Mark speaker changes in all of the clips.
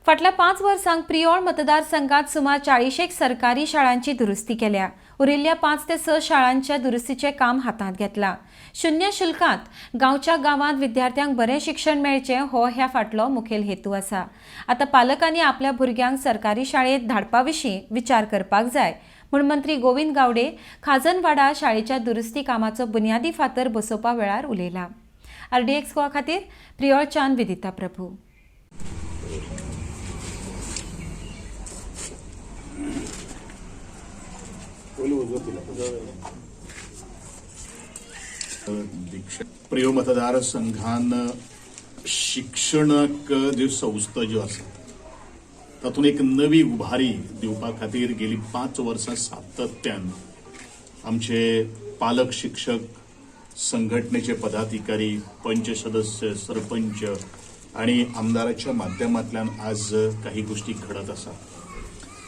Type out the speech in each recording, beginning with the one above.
Speaker 1: फाटल्या 5 वर्सांक प्रियोळ मतदारसंघात सुमार 40 सरकारी शाळांची दुरुस्ती केल्या. उरिल्ल्या 5 ते 6 शाळांच्या दुरुस्तीचें काम हातांत घेतलां. शून्य शुल्कांत गांवच्या गांवांत विद्यार्थ्यांक बरें शिक्षण मेळचें हो ह्या फाटलो मुखेल हेतू आसा. आतां पालकांनी आपल्या भुरग्यांक सरकारी शाळेंत धाडपा विशीं विचार करपाक जाय म्हूण मंत्री गोविंद गावडे खाजनवाडा शाळेच्या दुरुस्ती कामाचो बुन्यादी फातर बसोवपा वेळार उलयला. आरडीएक्स गोवा खातीर प्रियोळच्यान विदिता प्रभू.
Speaker 2: दीक्षा प्रियो मतदारसंघान शिक्षणाक ज्यो संस्था ज्यो आसात तातूंत एक नवी उभारी दिवपा खातीर गेली 5 वर्सां सातत्यान आमचे पालक शिक्षक संघटनेचे पदाधिकारी, पंच सदस्य, सरपंच आणि आमदाराच्या माध्यमांतल्यान आज काही गोष्टी घडत आसा.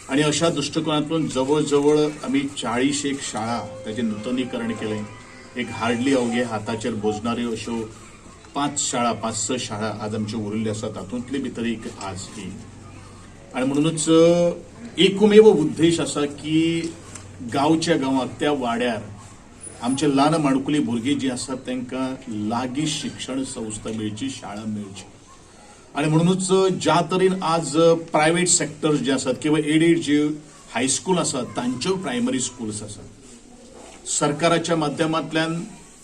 Speaker 2: आणि अशा दृष्टिकोनातून जवळ जवळ आमी 40 शाळा ताचें नुतनीकरण केलें. एक हार्डली अवघे हाताचेर बोजणाऱ्यो अश्यो 5 शाळा, 5-6 शाळा आज आमच्यो उरिल्ल्यो आसा. तातूंतली भितर एक आज ही. आणि म्हणूनच एकमेव उद्देश आसा की गांवच्या गांवात त्या वाड्यार आमचे ल्हान माणकुली भुरगीं जीं आसात तांकां लागीं शिक्षण संस्था मेळची, शाळा मेळची. आणि म्हणूनच ज्या तरेन आज प्रायव्हेट सेक्टर जे आसात किंवा एडेड जे हायस्कूल आसात तांच्यो प्रायमरी स्कूल्स आसात, सरकाराच्या माध्यमांतल्यान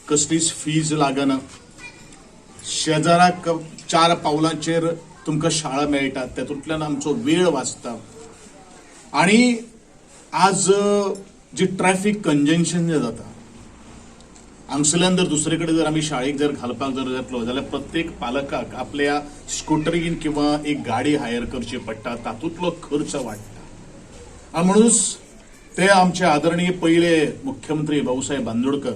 Speaker 2: कसलीच फीज लागना, शेजाराक 4 पावलांचेर तुमकां शाळा मेळटात, तातूंतल्यान आमचो वेळ वाचता. आणि आज जी ट्रॅफिक कंजंक्शन जे जाता हांगसरल्यान जर दुसरे कडेन जर आमी शाळेक जर घालपाक जर जातलो जाल्यार प्रत्येक पालकाक आपल्या स्कुटरीन किंवा एक गाडी हायर करची पडटा, तातूंतलो खर्च वाडटा. आनी म्हणूनच ते आमचे आदरणीय पयले मुख्यमंत्री भाऊसाहेब बांदोडकर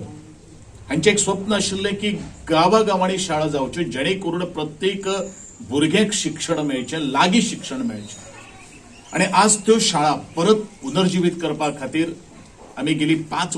Speaker 2: हांचें एक स्वप्न आशिल्लें की गांवागांवांनी शाळा जावच्यो जेणे करून प्रत्येक भुरग्याक शिक्षण मेळचें, लागीं शिक्षण मेळचें. आनी आज त्यो शाळा परत पुनर्जिवीत करपा खातीर आमी गेली 5